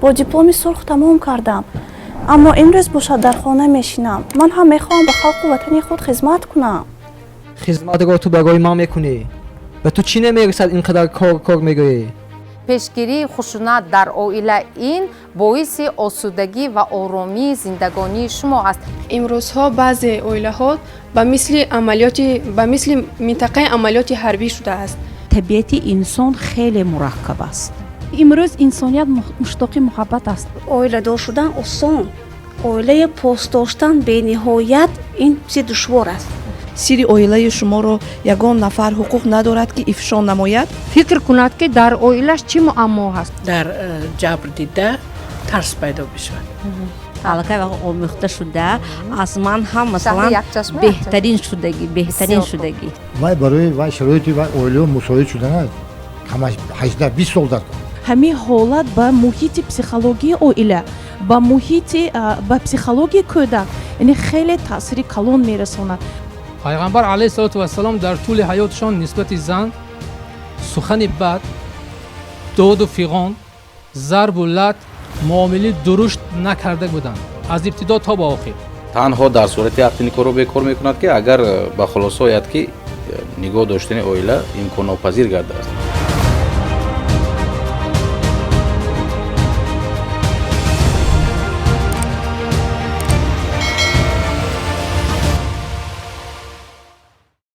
Бо дипломи сурх тамом кардам, аммо имрӯз бошад, дар хона мешинам. Ман ҳам мехоҳам ба халқу ватани худ хизмат кунам. Хизматро ту барои ман мекунӣ. Ба ту чӣ намерасад, ин қадар кор, кор мегӯӣ? Пешгирии хушунат дар оила ин боиси осудагӣ ва оромии зиндагонии шумо аст. Имрӯзҳо баъзе оилаҳо ба мисли амалиёти, ба мисли минтақаи амалиёти ҳарбӣ шудааст. Табиати инсон хеле мураккаб аст. Имрӯз инсоният муштоқи муҳаббат аст. Оиладор шудан осон, оилае пос доштан бениҳоят ин чизи душвор аст. Сири оилаи шуморо ягон нафар ҳуқуқ надорад, ки ифшо намояд. Фикр кунад, ки дар оилаш чӣ муаммо ҳаст. Дар ҷабр дида тарс пайдо мешавад. Аллакай омӯхта шуда, аз ман ҳам, масалан, беҳтарин шудагӣ, беҳтарин шудагӣ. Вай барои вай шароити вай оилао мусоид шуданаш камаш 18-20 сол дар Ҳамин ҳолат ба муҳити психологияи оила, ба муҳити, ба психологияи кӯдак, яъне хеле таъсири калон мерасонад. Пайғамбар алайҳиссалоту вассалом дар тӯли ҳаётшон нисбати зан сухани бад, доду фиғон, зарбу лат, муомилаи дурушт накарда буданд, аз ибтидо то ба охир. Танҳо дар сурати ақди никоҳро бекор мекунад, ки агар ба хулоса ояд, ки нигоҳ доштани оила имконнопазир гардааст.